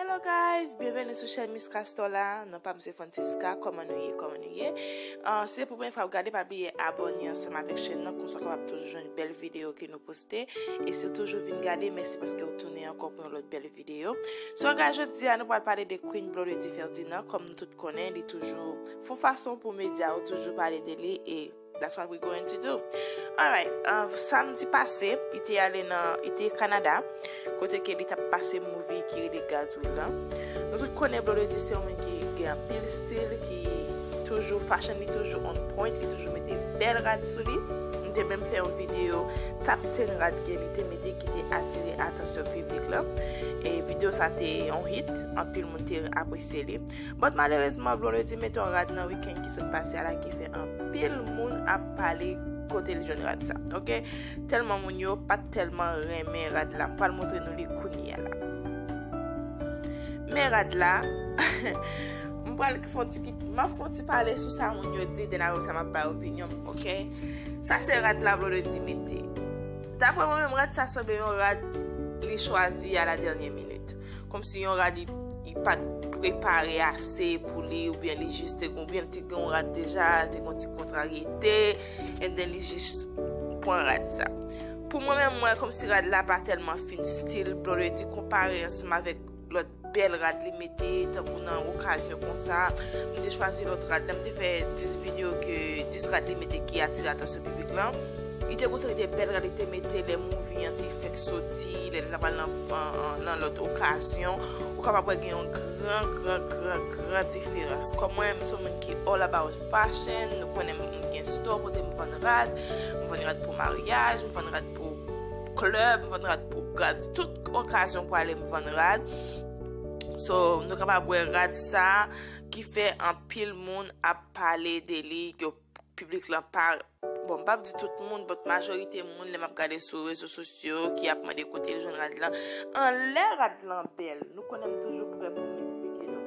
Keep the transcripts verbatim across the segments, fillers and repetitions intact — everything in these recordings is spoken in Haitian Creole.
Hello guys, byenveni sou chèn Miss Castor la. Non pa m se Francisca, kòman nou ye, kòman nou ye? Ah, si se pou premye fwa w ap gade, pa bliye abòne ansanm avèk chèn nan, konsa w kapab toujou jwenn bèl videyo ke nou poste. E si w toujou vin gade, mèsi paske w tounen ankò pou yon lòt bèl videyo. So guys, jodi a nou pral pale de Queen Blondedy Ferdinand, kòm nou tout konnen, li toujou fè fason pou medya yo toujou pale de li e that's what we going to do. Alright, uh, samdi pase, li te ale nan, li te Kanada, kote ke li t ap pase movie ki rele God's Will lan. Nou tout konnen Blondedy se yon moun ki gen anpil stil, ki toujou, fashion li toujou on point, li toujou mete bèl rad sou li. M te menm fè yon videyo top ten rad ke li te mete ki te atire atansyon piblik lan. E videyo sa te yon hit, anpil moun te apresye li. But malerezman, Blondedy mete yon rad nan wikenn ki sot pase a la ki fè anpil moun ap pale kote l jwenn rad sa, ok? Tèlman moun yo pa t tèlman renmen rad la. M pral montre nou li kounye a la. Men rad la, m pral fè yon ti kit, m ap fè yon ti pale sou sa moun yo di, then apre sa m ap bay opinyon m, ok? Sa se rad la Blondedy mete. Dapre mwen menm, rad sa sanble yon rad li chwazi a la dènyè minit. Kòmsi yon rad li, li pa t prepare ase pou li, oubyen li jis te, oubyen li te gen yon rad deja, te gen yon ti kontraryete, and then li jis pran rad sa. Pou mwen menm, mwen kòmsi rad la pa tèlman fin stil Blondedy konpare ansanm avèk lòt bèl rad li mete, tankou nan okazyon konsa. M te chwazi lòt rad la, m te fè dis videyo ke dis rad li mete ki atire atansyon piblik lan. Li te gon seri de bèl rad li te mete lè movie an te fèk soti, lè l t ap al nan, nan, nan lòt okazyon. Ou kapab wè gen yon gran, gran, gran, gran diferans. Kòm mwen, m se yon moun ki all about fashion, nou konnen m gen store kote m vann rad, m vann rad pou maryaj, m vann rad pou klèb, m vann rad pou rad, tout okazyon pou ale m vann rad. So, nou kapab wè rad sa ki fè anpil moun ap pale de li, yo piblik lan pa, bon, m p ap di tout moun, but majorite moun, lè m ap gade sou rezo sosyo, ki ap mande kote l jwenn rad lan. Anlè rad lan bèl, nou konnen m toujou prè pou m eksplike nou.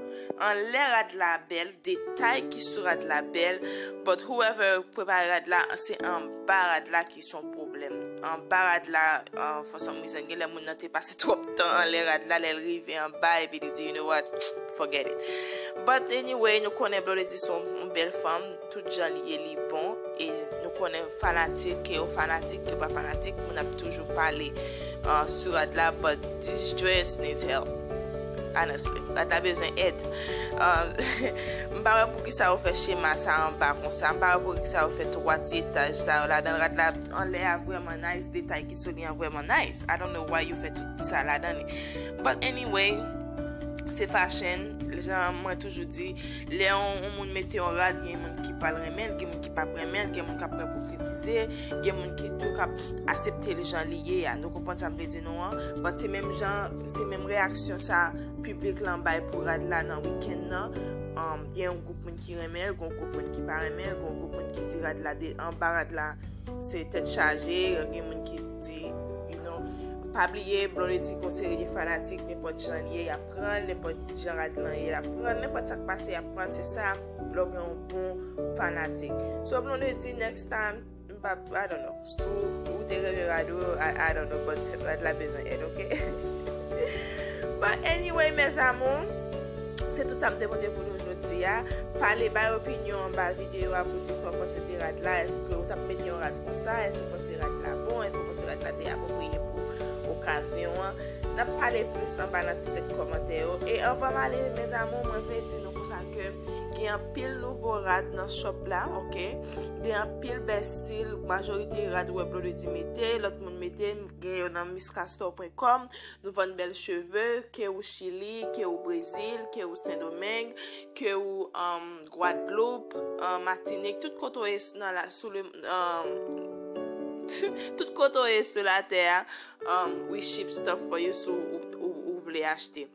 Anlè rad la bèl, detay ki sou rad la bèl, but whoever prepare rad la, se anba rad la ki se yon pwoblèm. Anba rad la, uh, for some reason, genlè moun nan te pase twòp tan anlè rad la, lè l rive anba, epi li di, "You know what? Forget it." But anyway, nou konnen Blondedy se yon bèl fanm, tout jan li ye, li bon, e nou konnen fanatik, ke yo fanatik, ke yo pa fanatik, moun ap toujou pale, uh, sou rad la, but this dress needs help. Honestly, rad la bezwen èd. Um, m pa wè poukisa yo fè chema sa anba konsa. M pa wè poukisa yo fè twa ti etaj sa yo ladan l. Rad la anlè a vrèman nice, detay ki sou li an vrèman nice. I don't know why yo fè tout sa ladan li. But anyway, se fashion. Jan mwen toujou di, lè yon, yon moun mete yon rad, gen moun ki pral renmen l, gen moun ki p ap renmen l, gen moun k ap prè pou kritize, gen moun ki tou k ap aksepte l jan li ye a. Nou konprann sa m vle di nou an? But se menm jan, se menm reyaksyon sa piblik lan bay pou rad la nan wikenn nan. Um, gen yon gwoup moun ki renmen l, gen yon gwoup moun ki pa renmen l, gen yon gwoup moun ki di rad la de, anba rad la se tèt chaje, gen moun ki di, you know, pa bliye, Blondedy gon seri de fanatik, nenpòt jan l ye, y ap pran l, nenpòt jan rad lan ye, y ap pran l, nenpòt sa k pase, y ap pran l, se sa, lè w gen yon bon fanatik. So, Blondedy, next time, m pa, I don't know, si w te renmen rad ou, I, I don't know, but rad la bezwen èd, ok? But anyway, mes amours, se tout sa m te pote pou nou jodi a. Pale, bay opinyon anba videyo a pou di sa w panse de rad la. Èske w t ap mete yon rad konsa? Èske w panse rad la bon? Èske w panse rad la te apwopriye pou okazyon an? N ap pale plis anba nan ti tèt kòmantè yo. E anvan m ale, mes amours, mwen vle di nou konsa ke gen anpil nouvo rad nan shop la, ok? Gen anpil bèl stil, majorite rad ou wè Blondedy mete, lòt moun mete, gen yo nan miss castor point com. Nou vann bèl cheve, ke ou Chili, ke ou Brezil, ke ou Sendomeng, ke ou, um, Gwadloup, um, Matinik, tout kote w ye s-, nan la, sou le, um, tout kote w ye sou latè a, um, we ship stuff for you si w, ou, ou, ou vle achte.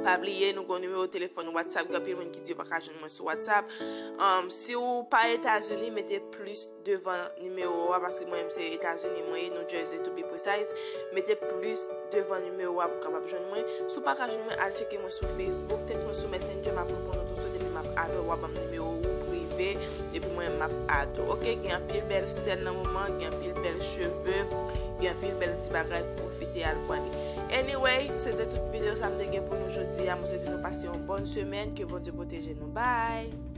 Pa bliye, nou gen nimewo telefòn WhatsApp, gen anpil moun ki di yo pa ka jwenn mwen sou WhatsApp. Um, si w pa Etazini, mete plis devan nimewo a, paske mwen menm se Etazini mwen ye, New Jersey to be precise. Mete plis devan nimewo a pou w kapab jwenn mwen. Si w pa ka jwenn mwen, al tcheke mwen sou Facebook, tèks mwen sou Messenger, m ap reponn ou touswit, epi m ap add ou, w a ban m nimewo ou prive, epi mwen menm m ap add ou. Ok, gen anpil bèl sèl nan moman, gen anpil bèl cheve, gen anpil bèl ti bagay, pwofite al pran li. Anyway, se te tout videyo sa m te gen pou nou jodi Mwen swete nou pase yon bòn semèn, ke Bondye pwoteje nou. Bye!